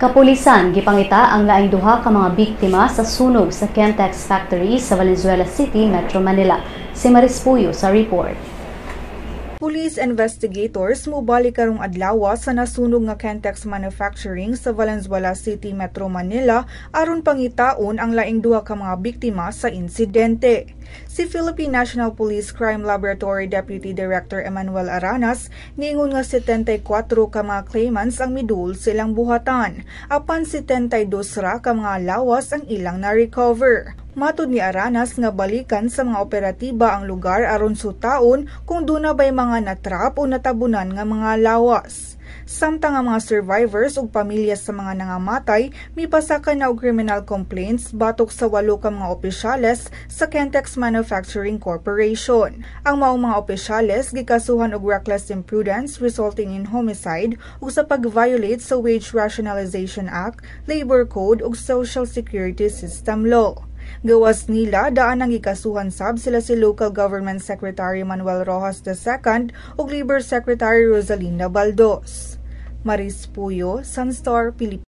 Kapulisan gipangita ang laing duha ka mga biktima sa sunog sa Kentex Factory sa Valenzuela City, Metro Manila. Si Maris Puyo sa report. Police investigators mobalik karong adlaw sa nasunog nga Kentex Manufacturing sa Valenzuela City, Metro Manila aron pangitaon ang laing duha ka mga biktima sa insidente. Si Philippine National Police Crime Laboratory Deputy Director Emmanuel Aranas niingon nga 74 ka mga claimants ang miduol sa ilang buhatan, apan 72 ra ka mga lawas ang ilang na-recover. Matud ni Aranas nga balikan sa mga operatiba ang lugar aron sutaon kung duna bay mga natrap o natabunan nga mga lawas. Samtang ang mga survivors ug pamilya sa mga nangamatay mipasaka na og criminal complaints batok sa walo ka mga opisyales sa Kentex Manufacturing Corporation. Ang maong mga opisyales gikasuhan og reckless imprudence resulting in homicide ug sa pag-violate sa Wage Rationalization Act, Labor Code ug Social Security System Law. Gawas nila, daan ang gikasuhan sab sila si Local Government Secretary Manuel Rojas II ug Labor Secretary Rosalinda Baldos. Maris Puyo, Sunstar, Pilipinas.